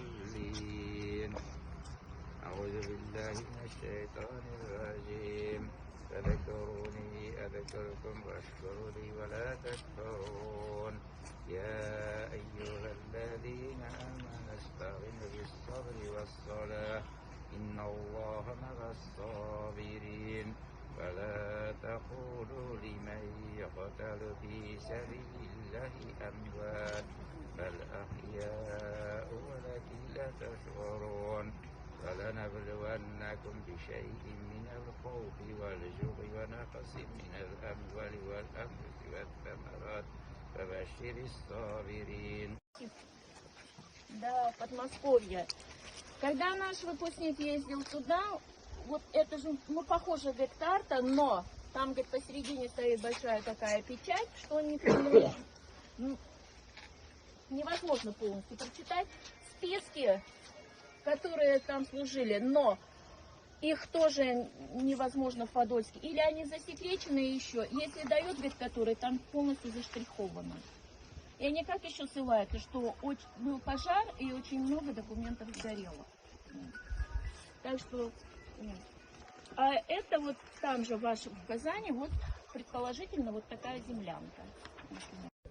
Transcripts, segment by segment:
الضالين. أعوذ بالله من الشيطان الرجيم. فذكروني أذكركم واشكروا لي ولا تكفرون. يا أيها الذين آمنوا استعينوا بالصبر والصلاة إن الله مع الصابرين. ولا تقولوا لمن يقتل في سبيل الله أموات بل أحياء ولكن لا تشعرون. ولنبلونكم بشيء من الخوف والجوع ونقص من الأموال والأنفس والثمرات وبشر الصابرين. Да, Подмосковье. Когда наш выпускник ездил туда, вот это же, ну, похоже, говорит, карта, но там, говорит, посередине стоит большая такая печать, что не, ну, невозможно полностью прочитать. Списки, которые там служили, но их тоже невозможно в Подольске. Или они засекречены еще. Если дают, говорит, которые там полностью заштрихованы. И они как еще ссылаются, что был пожар и очень много документов сгорело. Так что, а это вот там же в вашем в Казани, вот предположительно вот такая землянка.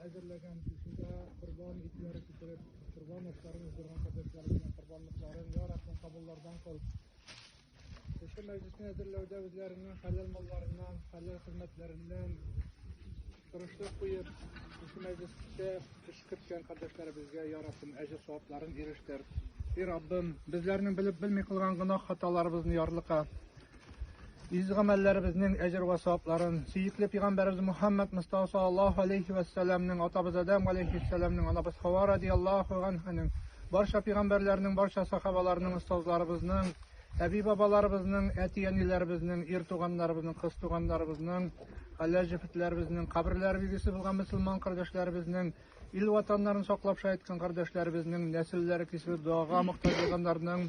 Әзерләгән шунда корбан итләре китереп, корбан ашларын уздырган кардәшләребезнең корбанлыкларын, я Раббым, кабуллардан кыл. Шушы мәҗлесне әзерләүдә үзләренең хәләл малларыннан, хәләл хезмәтләреннән тырышлык куеп, шушы мәҗлестә эш керткән кардәшләребезгә, я Раббым, әҗер савапларын ирештер. И Раббым, безләрнең белеп белми кылган гөнаһ хаталарыбызны ярлыка. Изге гамәлләребезнең әҗер вә савапларын сөекле пәйгамбәребез Мухаммад Мустафа саллаллаһу алейхи вә сәлламнең, атабыз Адәм алейхиссәламнең, анабыз Хава радияллаһу анһаның, барча пәйгамбәрләрнең, барча сахабаларның, остазларыбызның, әби бабаларыбызның, әти әниләребезнең, ир туганнарыбызның, кыз туганнарыбызның, хәләл җефетләребезнең, каберләре билгесе булган мөселман кардәшләребезнең, ил ватаннарын саклап шаһит иткән кардәшләребезнең, нәселләре киселеп дуага мохтаҗ булганнарның,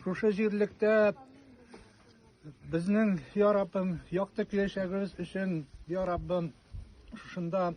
шушы җирлектә безнең, я Раббым, якты киләчәгебез өчен, я Раббым, шушында